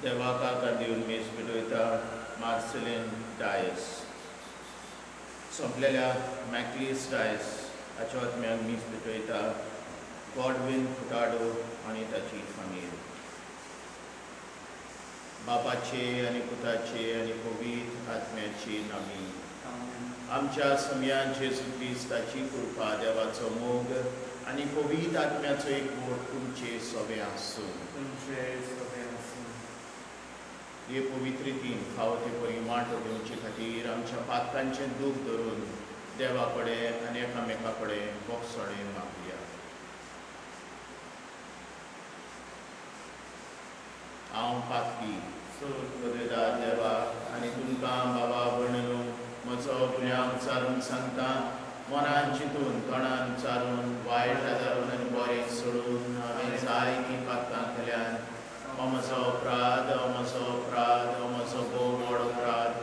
देवाक आकार दिवन मीस भेटयता मार्सेलीन डायस. सोंपलेल्या मॅकलीस डायस हाच्या आत्म्याक मीस भेटयता गॉडवीन फुटाडो आनी ताची फामील. बापाचे आनी पुताचे आनी पवित्र आत्म्याचे नामी. आमच्या समयान जेजू क्रिस्ताची कृपा, देवाचो मोग आनी पवित्र आत्म्याचो एकवट तुमचे सवे आसूं. हे पवित्र रितीन फावो ते परी वांटो घेवचे खातीर आमच्या पातकांचें दूख धरून देवा कडेन आनी एकामेका कडेन बोगसणें मागया. हांव पातकी पदवेदार देवा आनी तुमकां बाबा भयणींनो म्हजो गुन्यांव चारून सांगता. मनान चिंतून, तोंडान चारून, वायट आदारून आनी बरें सोडून हांवें जायतीं पातकां केल्यान. हो म्हजो अपराध, हो म्हजो अपराध, हो म्हजो भोव व्हड अपराध.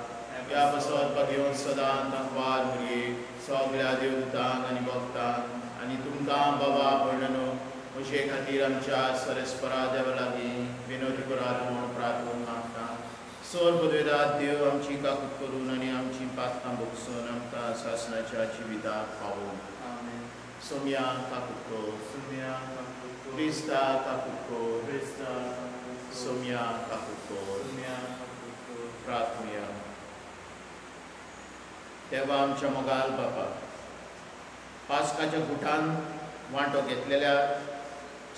ह्या पासत घेवन सदां तांकवार मुरये सगळ्या देवदूतांक आनी भक्तांक आनी तुमकां बाबा भयणींनो म्हजे खातीर आमच्या सरस्परा देवा लागीं विनोदी करात म्हूण प्रार्थना मागता. सोर पदवेदार देव आमची काकूत करून आनी आमची पातकां भोगसून आमकां सासणाच्या जिविताक पावोवं. सोम्या काकूत कर, क्रिस्ता काकूत कर, सोम्या काकूत कर. प्रार्थना. देवा आमच्या मोगाल बापा, पास्काच्या गुटान वांटो घेतलेल्या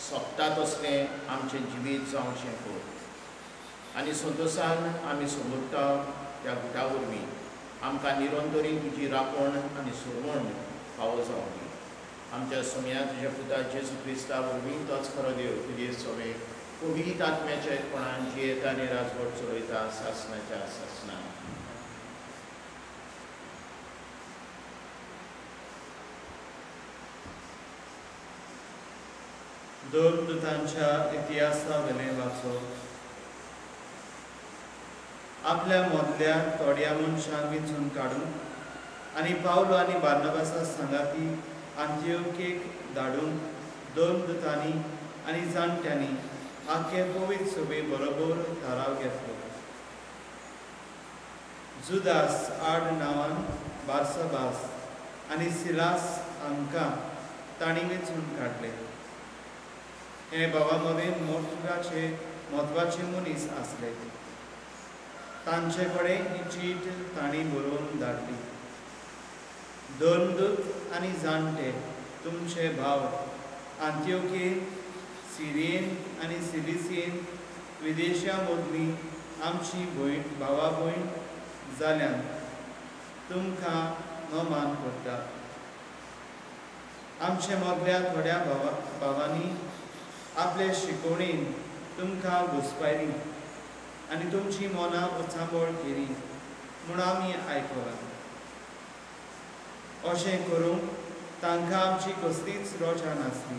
सोंपता तसलें आमचें जिवीत जावचें कर आनी संतोशान आमी समजता त्या गुटा वरवीं आमकां निरंतरी तुजी राखण आनी सोडवण फावो जावं दी. आमच्या सोम्या तुज्या पुता जेजू क्रिस्ता वरवीं तोच खरो देव तुजे सवे पवित्र आत्म्याच्या एकपणान जियेता आनी राजवट चलयता सासणाच्या सासणां. दोन दुतांच्या इतिहासा वेलें वाचो. आपल्या मदल्या थोड्या मनशांक विंचून काडून आनी पावलो आनी बार्नबासा सांगाती आंतियोकेक धाडून दोन दुतांनी आनी जाणट्यांनी आख्खे पवित्र सभे बरोबर थाराव घेतलो. जुदास आड नांवान बार्साबास आनी सिलास हांकां तांणी वेंचून काडले. हे बाबा मदें म्हत्वाचे मनीस आसले. तांचे कडेन ही चीट तांणी बरोवन धाडली. धर्मदूत आनी जाणटे तुमचे भाव आंतियोकेन, सिरियेन आनी सिलिसियेन विदेशां मदली आमची भयण भावा भयण जाल्यान तुमकां नमान करता. आमचे मदल्या थोड्या भावांनी आपले शिकवणेन तुमकां घुसपायली आनी तुमची मनां उचांबळ केली म्हूण आमी आयकलां. अशें करूंक तांकां आमची कसलीच रजा नासली.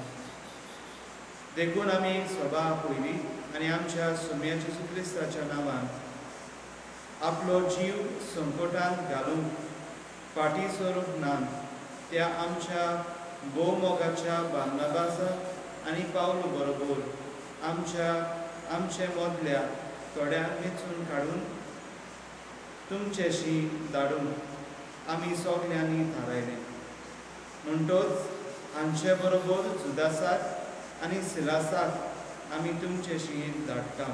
देखून आमी एक सभा आपयली आनी आमच्या सुम्या जेजू क्रिस्ताच्या नांवान आपलो जीव संकटांत घालूंक फाटीं सरूंक ना त्या आमच्या भोवमोगाच्या बार्नबासा आनी पावलो बरोबर आमचे मदल्या थोड्यांक वेंचून काडून तुमचेशी धाडून आमी सगल्यांनी थारायलें. म्हणटोच हांचे बरोबर जुदासाक आनी सिलासाक आमी तुमचेशी धाडटा.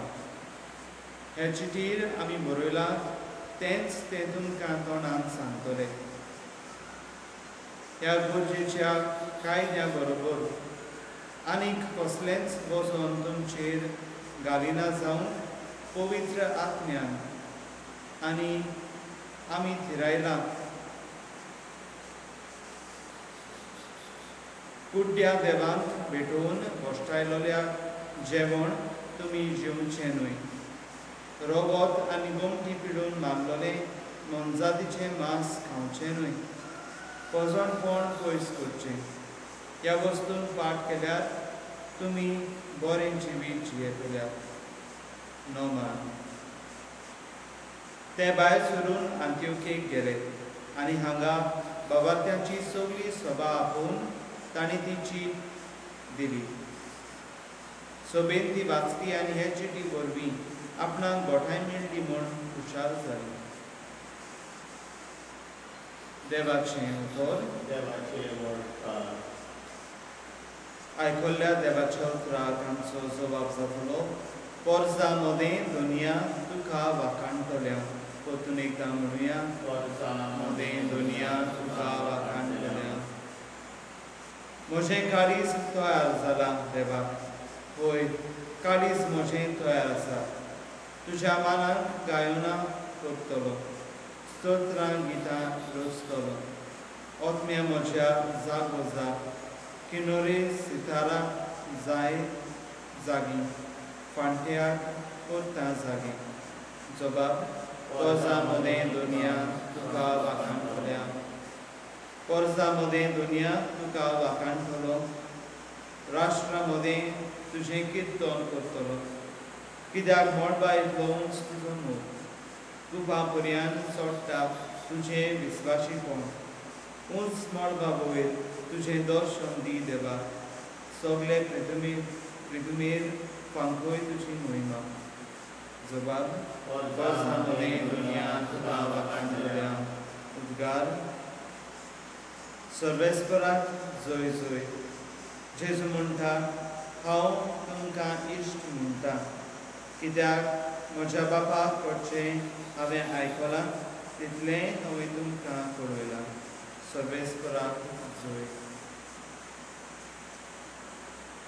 हे चिटीर आमी बरयलां तेंच ते तुमकां तोंडान सांगतले. ह्या गरजेच्या कायद्या बरोबर आनीक कसलेंच वजन तुमचेर घालिना जावन पवित्र आत्म्यान आनी आमी थिरायलां कुड्ड्या देवांक भेटोवन भश्टायलोल्या जेवण तुमी जेवचें न्हय. रोगोत आनी गोमटी पिडून मारलोलें मोनजातीचें मांस खावचें न्हय. पजणपण पयस करचें. ह्या वस्तून पाठ केल्यार तुमी बरें जिवीत जियेतल्यात. नमान. ते भायर सरून आंतियोकेक गेले आनी हांगा बाबात्यांची सगळी सभा आपोवन तांणी ती चीट दिली. सभेन ती वाचली आनी हे चिटी वरवीं आपणाक गोठाय मेळ्ळी म्हूण हुशार जाली. देवाचें उतर. देवाचें व्हडपण. आयकल्ल्या देवाच्या उतराक आमचो जबाब जातलो. पोरसा मदें दुनिया तुका वाखाणटल्या. परतून एकदां म्हणुया, पोरसा मदें दुनिया तुका वाखाणटल्या. म्हजें काळीज तयार जालां देवा, होय काळीज म्हजें तयार आसा. तुज्या मानाक गायनां करतलो, स्तोत्रां गितां रचतलो. आत्म्या म्हज्या जागो जा, किनोरी सितारा जाय जागी, फांट्याक करता जागी. जबाब. पोरसा मदें दुनिया तुका वाखाणटल्या. पोरसा मदें दुनिया तुका वाखाणटलो. राष्ट्रा मदें तुजें किर्तन करतलो. कित्याक मळबा इतलो उंच तुजो मोग, तुपा पर्यान चडटा तुजें विस्वाशीपण. उंच मळबा वयर तुजें दर्शन दी देवा, सगळे पृथ्वीर फांकय तुजी महिमा. जबाब. पोरसा मदें दुनिया तुका वाखाणटल्या. उद्गार. सर्वेस्पराक जय जय. जेजू म्हणटा, हांव तुमकां इश्ट म्हणटा, कित्याक म्हज्या बापाक कडचें हांवें आयकलां तितलें हांवें तुमकां कळयलां. सर्वेस्पराक जय.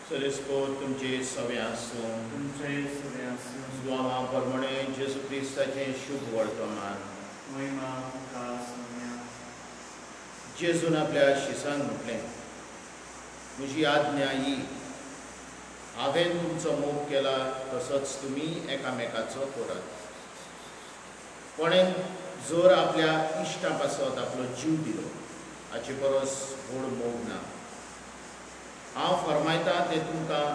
सर्वेस्पर तुमचे सवे आसूं. तुमचे सवे आसूं. जुवांवा प्रमाणे जेजू क्रिस्ताचें शुभ वर्तमान. महिमा तुका सोम्या. जेजून आपल्या शिसांक म्हटलें, म्हजी आज्ञा ही, हांवें तुमचो मोग केला तसोच तुमी एकामेकाचो करात. कोणें जर आपल्या इश्टा पासत आपलो जीव दिलो हाचे परस व्हड मोग ना. हांव फरमायता तें तुमकां,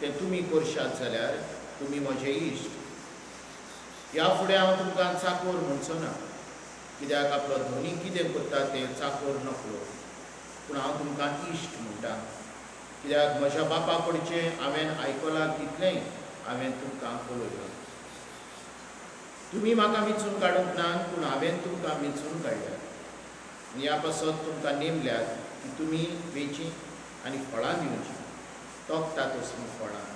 तें तुमी करशात जाल्यार तुमी म्हजे इश्ट. ह्या फुडें हांव तुमकां चाकोर म्हणचो ना, कित्याक आपलो धनी कितें करता तें चाकोर नकलो. पूण हांव तुमकां इश्ट म्हणटा, कित्याक म्हज्या बापा कडचें हांवें आयकलां तितलेंय हांवें तुमकां कळयलां. तुमी म्हाका विंचून काडूंक ना, पूण हांवें तुमकां विंचून काडल्यात आनी ह्या पासत तुमकां नेमल्यात की तुमी वेचीं आनी फळां दिवचीं, तोखता तसलीं फळां.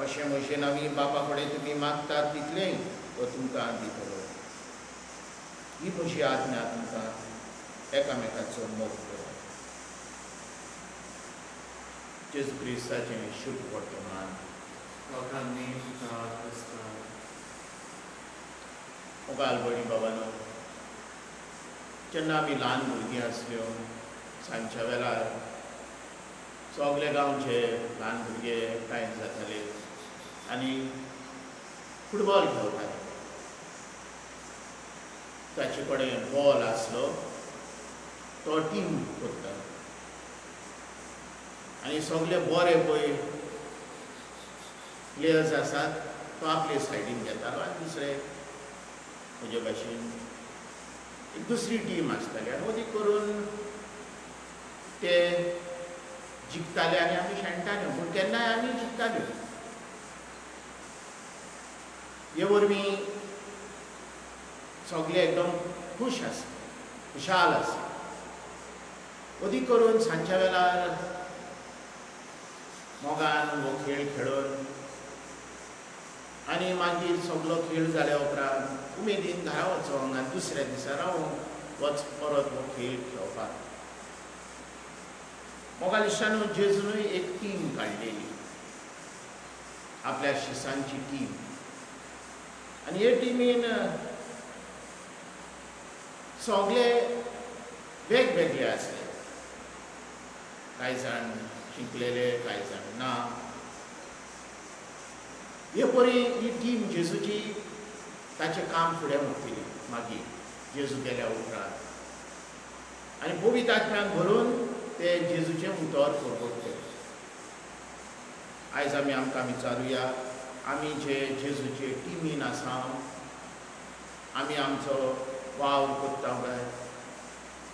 अशें म्हजे नांवी बापा कडेन तुमी मागतात तितलेंय तो तुमकां दितलो. ही म्हजी आज्ञा तुमकां, एकामेकाचो मोग करात. जेजू क्रिस्ताचें शुभ वर्तमान. मोगाल भयणी बाबानो, जेन्ना आमी ल्हान भुरगीं आसल्यो, सांजच्या वेळार सगळे गांवचे ल्हान भुरगे एकठांय जाताले आनी फुटबॉल खेळटाले. ताचे कडेन बॉल आसलो तो टीम करतालो आनी सगळे बरे पळय प्लेयर्स आसात तो आपले सायडीन घेतालो आनी दुसरे म्हजे भाशेन एक दुसरी टीम आसताली आनी वदीक करून ते जिखताले आनी आमी शेणटाले, पूण केन्नाय आमी जिखताले. हे वरवीं सगळे एकदम खूश आसले, खुशाल आसले. अदीक करून सांजच्या वेळार मोगान हो खेळ खेळून आनी मागीर सगलो खेळ जाल्या उपरांत उमेदीन घरा वचोंक आनी दुसऱ्या दिसा रावोंक वच परत हो खेळ खेळपाक. मोगाल इश्टांनो, जेजूनय एक टीम काडलेली, आपल्या शिसांची टीम, आनी हे टिमीन सगळे वेगवेगळे आसले. कांय जाण शिकलेले, कांय जाण ना. हे परी ही टीम जेजूची ताचें काम फुडें व्हरतली मागीर जेजू गेल्या उपरांत, आनी पवित्र आत्म्यान भरून ते जेजूचें उतर परगटले. आयज आमी आमकां विचारुया, आमी जे जेजूचे टिमीन आसा, आमी आमचो वावर करता काय?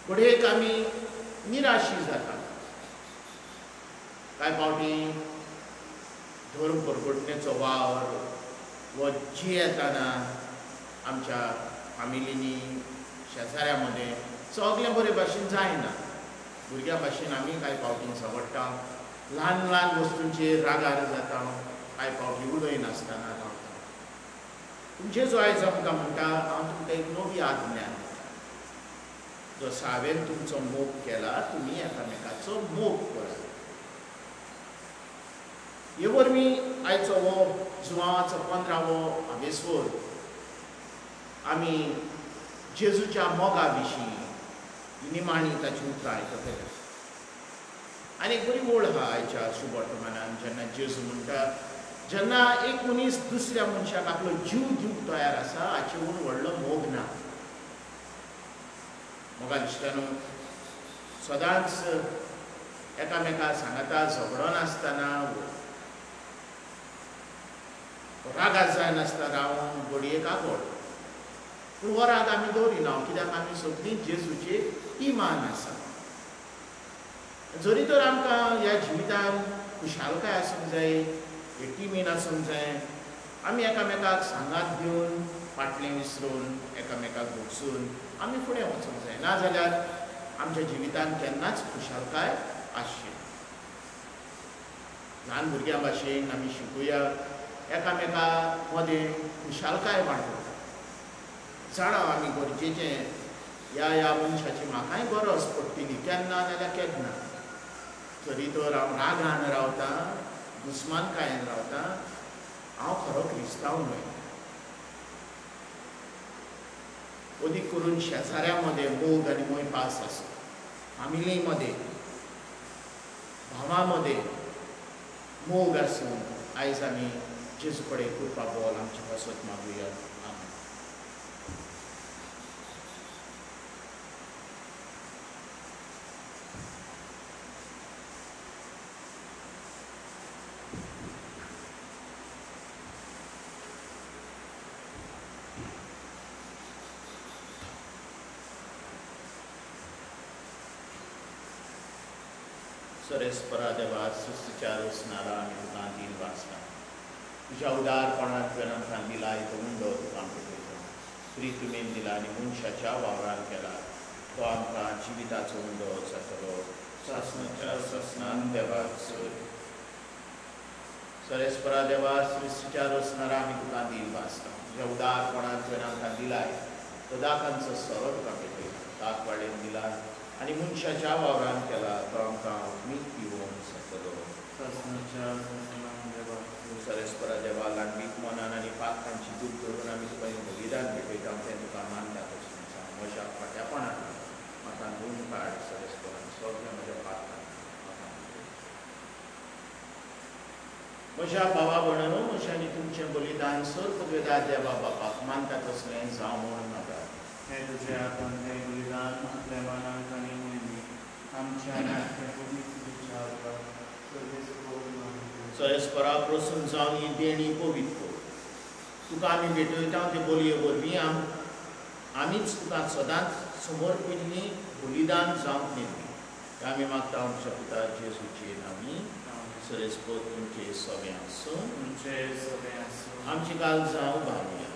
घडयेक आमी निराशी जाता. कांय फावटी धर्म परगटणेचो वावर, वो जियेतना आमच्या फामिलींनी शेजाऱ्या मदें सगळें बरे भाशेन जायना. भुरग्यां भाशेन आमी कांय फावटी झगडटा, ल्हान ल्हान वस्तूंचेर रागार जाता, कांय फावटी उलयनासतना रावता. पूण जेजू आयज आमकां म्हणटा, हांव तुमकां एक नवी आज्ञा दिता, जसो हांवें तुमचो मोग केला तुमी एकामेकाचो मोग करात. हे वरवीं आयचो हो जुवांवाचो 15वो आवेस्वर आमी जेजूच्या मोगा विशीं निमाणी ताची उतरां आयकतले. आनी एक बरी ओळ आहा आयच्या शुभवर्तमानान, जेन्ना जेजू म्हणटा, जेन्ना एक मनीस दुसऱ्या मनशाक आपलो जीव दिवंक तयार आसा हाचे वयर व्हडलो मोग ना. मोगा इश्टानो, सदांच एकामेका सांगाता झगडो नासतना, रागार जायनासतना रावन घडयेक आगोळ, पूण हो राग आमी दवरिना, कित्याक आमी सगळीं जेजूचेर इमान आसा. जरी तर आमकां ह्या जिवितान खुशालकाय आसूंक जाय, टिमीन आसूंक जाय, आमी एकामेकाक सांगात दिवन फाटलें विसरून एकामेकाक भोगसून आमी फुडें वचूंक जाय, नाजाल्यार आमच्या जिवितान केन्नाच खुशालकाय आसची. ल्हान भुरग्यां भाशेन आमी शिकूया, एकामेका मदें खुशालकाय वांटूंक. जाणा आमी गरजेचें ह्या ह्या मनशाची म्हाकाय गरज पडटली केन्ना नाजाल्यार केन्ना, तरी तर हांव रागान रावता, दुस्मानकायेन रावता, हांव खरो क्रिस्तांव न्हय. अदीक करून शेजाऱ्या मदें मोग आनी मोयपास आसता, फामिली मदें, भावां मदें मोग आसून आयज आमी जेजू कडेन कृपा बोल आमची पासत मागुया. आमेन. सरेस्परा देवा, सृश्टीच्या रचणारा आमी तुका दिल वाचता, तुज्या उदारपणान तुवें आमकां दिला तो उंडो तुका पेटयता, प्रितुमेन दिला आनी मनशाच्या वावरान केला तो आमकां जिविताचो उंडो जातलो. सासणाच्या सासणान देवाक सोय. सरेस्परा देवा, सृश्टीच्या रचणारा आमी तुका दिल वाचता, तुज्या उदारपणान तुवें आमकां दिलाय तो दाकांचो सोरो तुका पेटयता, दाक वाडेन दिला आनी मनशाच्या वावरान केला तो आमकां मीठ पिवोवंक जातलो. सरेस्परा देवा, ल्हानवीक मनान आनी पातकांची दूख धरून आमी तुका हें बलिदान भेटयता, तें तुका मानता तशें म्हज्या फाट्यापणान म्हाका धुवन काड. सरेस्परान सगळ्या म्हज्या पातकान म्हाका म्हज्या भावा भयणांनो, म्हजें आनी तुमचें बलिदान सर्ववेदा देवा बापाक मानता तसलें जावं म्हूण नाका. हे तुझ्या हातांतलें बलिदान आपल्या मनाक आनी मोहिनी आमच्या सरेस्परा प्रसून जावन ही देणी पवित्र तुका आमी भेटयता ते बोलये वरवीं आमीच तुका सदांच समर्पिल्ली बलिदान जावंक नेमली आमी मागता आमच्या पुता जेजूचे नांवी. सरेस्पर तुमचे सगळें आसूं, आमची काल जावं भावया.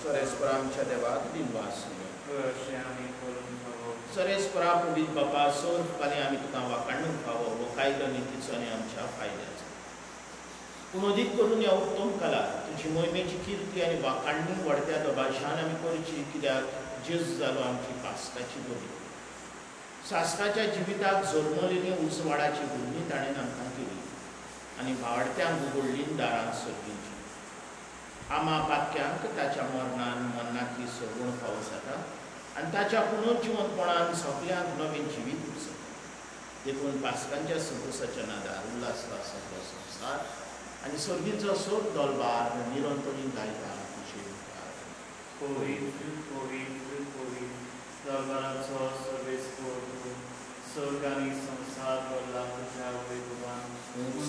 सरेस्परा आमच्या देवाक दिनवास. सरेस्परा पवित्र बापा, सोरपाने आमी तुका वाखाणूंक फावो हो कायदो नितीचो आनी आमच्या फायद्याचो. पूण अदीक करून ह्या उत्तम कला तुजी मोहिमेची किर्ती आनी वाखाणणी वाडत्या दबाशान आमी करची, कित्याक जेजू जालो आमची पास्काची बरी. सासणाच्या जिविताक जल्मलेली उजवाडाची भुरणी ताणें आमकां केली आनी भावाडत्यांक उगडली दारां सर्गींची. आमा पातक्यांक ताच्या मरणान मरणांतली सगूण फावो जाता आनी ताच्या पुनर्जिवंतपणान सगल्यांक नवें जिवीत उपजता. देखून पास्कांच्या संतोसाच्या नादार उल्हासला सगळो संवसार आनी सर्गींचो सोद दलबार निरंतरी गायता तुजे मुखार. पवित्र पवित्र पवित्र दरबाराचो सर्वेस्पर, स्वर्ग आनी संवसार भरला तुज्या वैभवान.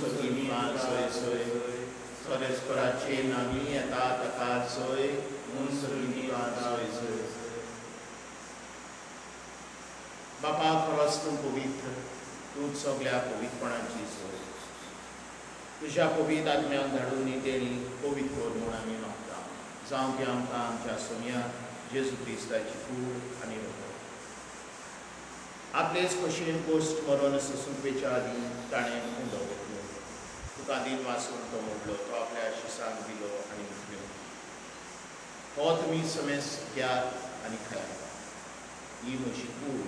सोय सोय सरेस्पराचे नामी येता ताका सोय, सोय सोय. बापा, खरोच तूं पवित्र, तूं सगळ्या पवित्रपणाची सोय. तुज्या पवित्र आत्म्याक धाडून ही देणी पवित्र कर म्हूण आमी मागता. जावं की आमकां आमच्या सोम्या जेजू क्रिस्ताची कूड आनी रगत. आपलेच खोशयेन कोश्ट मरून सोसूंक आदीं ताणें उंडो घेतलो, तुका दिन वाचून तो मोडलो, तो आपल्या शिसांक दिलो आनी म्हटल्यो, हो तुमी समेस घेयात आनी खायात, ही म्हजी कूड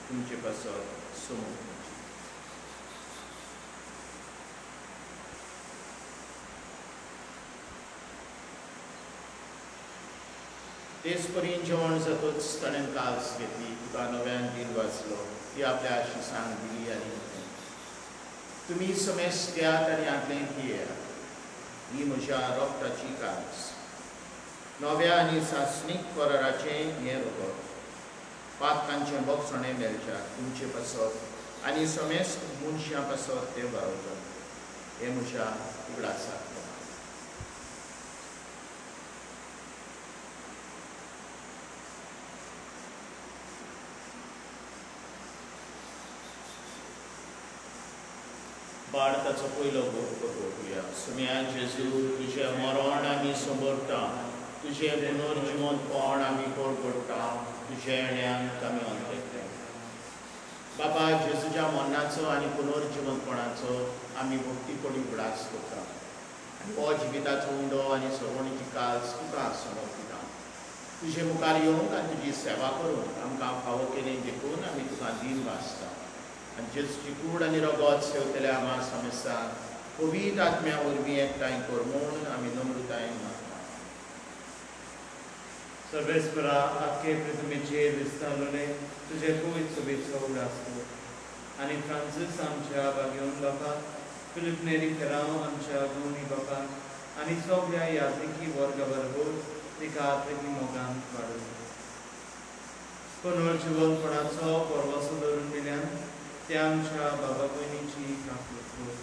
तुमचे पासत समोर. तेच परी जेवण जातच ताणें कास घेतली, तुका नव्यान दिन वाचलो, ती आपल्या शिसांक दिली आनी म्हटलें, तुमी समेस घेयात आनी हांतलें पियेयात, ही म्हज्या रोगटाची कास, नव्या आनी सासणीक कराराचें हें रगत, पातकांचें बोगसणें मेळच्या तुमचे पासत आनी समेस्त मनशां पासत तें व्हांवता, हें म्हज्या उगडासाक. बाळ ताचो पयलो गोप करूया. सुम्या जेजू, तुजें मरण आमी समोरता, तुजें पुनर्जिवंतपण आमी परगट्टा, तुज्या येण्याक आमी अंतरता. बाबा, जेजूच्या मरणाचो आनी पुनर्जिवंतपणाचो आमी भक्तीपणी उगडास करता आनी हो जिविताचो उंडो आनी सरवणीची कास तुका समर्पिता. तुजे मुखार येवंक आनी तुजी सेवा करूंक आमकां फावो केली देखून आमी तुका दीन वाचता. आनी जेजूची कूड आनी रगत सेवतल्या आमा समेस्तांक पवित्र आत्म्या वरवीं एकठांय कर म्हूण आमी नम्रतायेन मागता. सर्वेस्परा, आख्खे पृथ्वीचेर विस्तारले तुजे पवित्र सभेचो उगडास कर आनी फ्रांसीस आमच्या बागेवन बापा, फिलीप नेरी फेरांव आमच्या गोवणी बापा आनी सगळ्या यात्रिकी वर्गा बरोबर तिका आत्रिकी मोगान वाडोवं. पुनर्जिवंतपणाचो परवासो धरून दिल्यान ते आमच्या बाबा भयणीची काकूट कर,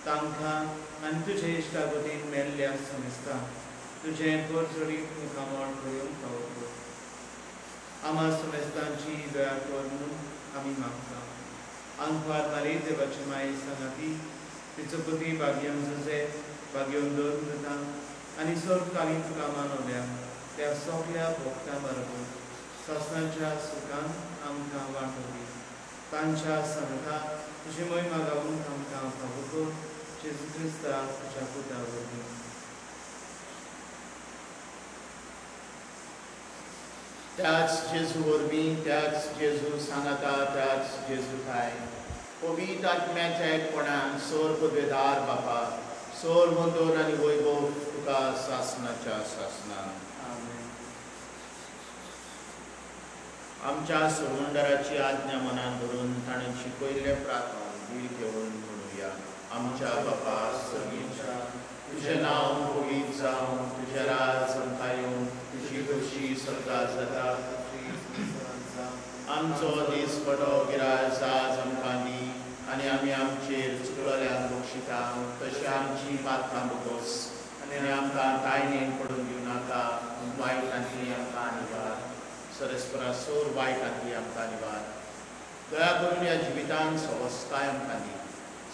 तांकां आनी तुजे इश्टागतीन मेल्ल्या समेस्तांक तुजें परजळीत मुखामळ पळोवंक फावो कर. आमा समेस्तांची दया कर म्हूण आमी मागता. आंकवार मारी देवाची माये सांगाती तिचो पती भाग्यम जुजे, भाग्यम दोन आनी सर्वकालीन तुका मानवल्या त्या सगळ्या भक्तां बरोबर सासणाच्या सुखान आमकां वांटो दी. तांच्या सांगाता तुजी महिमा गावूंक आमकां फावो कर, जेजू क्रिस्ता तुज्या पुता वरवीं. त्याच जेजू वरवीं, त्याच जेजू सांगाता, त्याच जेजू ठाय पवित्र आत्म्याच्या एकपणान सोर पदवेदार बापा, सोर वंदोर आनी वैभव तुका सासणाच्या सासणान. आमच्या सरवंडराची आज्ञा मनान धरून ताणें शिकयल्लें प्रार्थना धीर घेवन म्हणुया. आमच्या बापा सर्गीच्या, तुजें नांव पवित्र जावं, तुजें राज आमकां येवं, तुजी खोशी स्वर्गांत जाता. आमचो दीसपटो गिरास आज आमकां दी आनी आमी आमचेर चुकलल्यांक बक्षिता तशें आमची पातकां बोगस आनी आमकां तायणेन पडून दिवं नाका, वायटांतली आमकां निवार. सरस्परा सोर वायटांतली आमकां निवार. दया करून ह्या जिवितान सवस्ताय आमकां दी,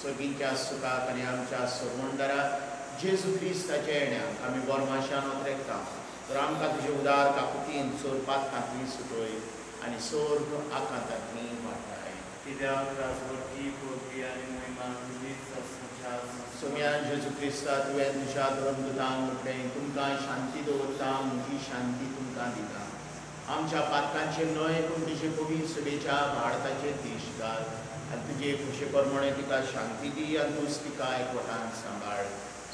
सगळींच्या सुखाक आनी आमच्या सरवंडरा जेजू क्रिस्ताच्या येण्याक आमी बोरमाशान ओतरेकता. तर आमकां तुजे उदार काकुतीन सोर पातकांतली सुटय आनी सोर्ग आकांतांतली वाटाय. कित्याक राजवटी पदवी आनी महिमा तुजीच आसा. सोम्या जेजू क्रिस्ता, तुवें तुज्या धर्मदूतांक म्हटलें, तुमकां शांती दवरता, म्हजी शांती तुमकां दिता. आमच्या पातकांचेर न्हय पूण तुजे पवित्र सभेच्या भारताचेर देश घाल आनी तुजे खुशे प्रमाणे तिका शांती दी आनी तूंच तिका एकवटान सांबाळ.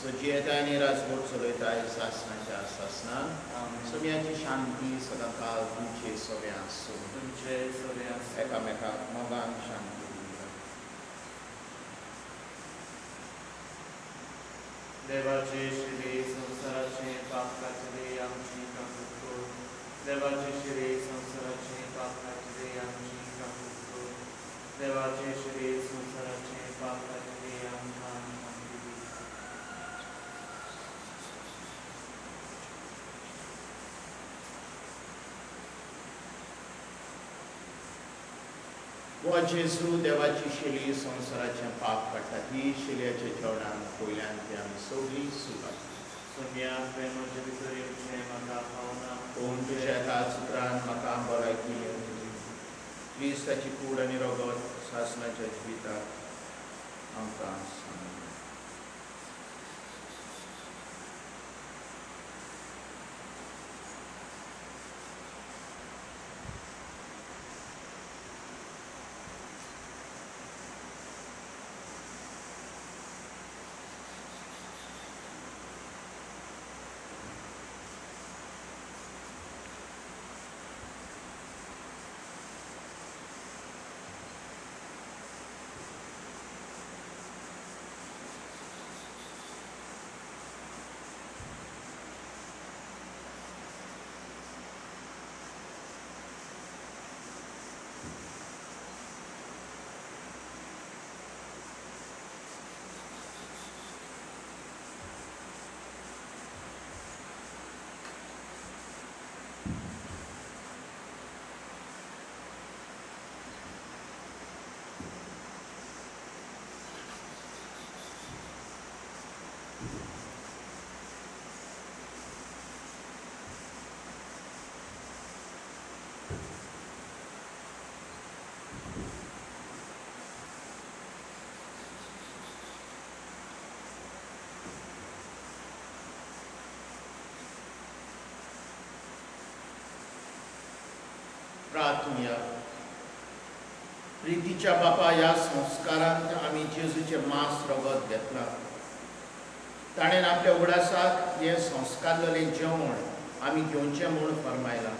सो जियेताय आनी राजवट चलयताय सासणाच्या सासणान. सोम्याची शांती सदांकाल तुमचे सगळें आसूं. तुमचे सगळें आसूं. एकामेकाक मोगान शांती दिया. देवाचे शिरे संवसाराचे पाप काडटले आमची काकूट कर. देवाचे शिरे संवसाराचे पाप काडटले आमची काकूट कर. देवाचे शिरे संवसाराचे पाप काडटले आमकां शांती दी. हो जेजू देवाची शेली संवसाराचें पाप काडटा, ती शेलयाच्या जेवणान पयल्यान ती आमी सगळीं सुरवात. पूण तुज्या एकाच उतरान म्हाका भलायकी येवची. क्रिस्ताची कूड आनी रगत सासणाच्या जिविताक आमकां सांग. प्रार्थुया. प्रितीच्या बापा, ह्या संस्कारांत आमी जेजूचें मांस रगत घेतलां. ताणें आपल्या उगडासाक हें संस्कारलेलें जेवण आमी घेवचें म्हूण फर्मायलां.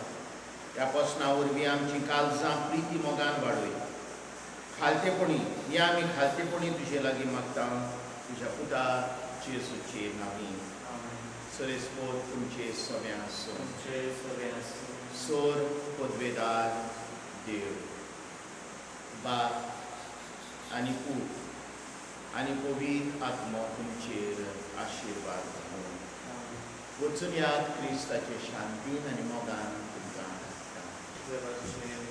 ह्या पसना वरवीं आमचीं काळजां प्रिती मोगान वाडय. खालतेपणी हें आमी खालतेपणी तुजे लागीं मागता, तुज्या पुता जेजूचे नांवी. सरेस्पोत तुमचे सगळें आसूं. सोर पदवेदार देव बाप आनी पूत आनी पवित्र आत्मो तुमचेर आशिर्वाद घालूं. वचून याद क्रिस्ताचे शांतीन आनी मोगान तुमकां धाडटा.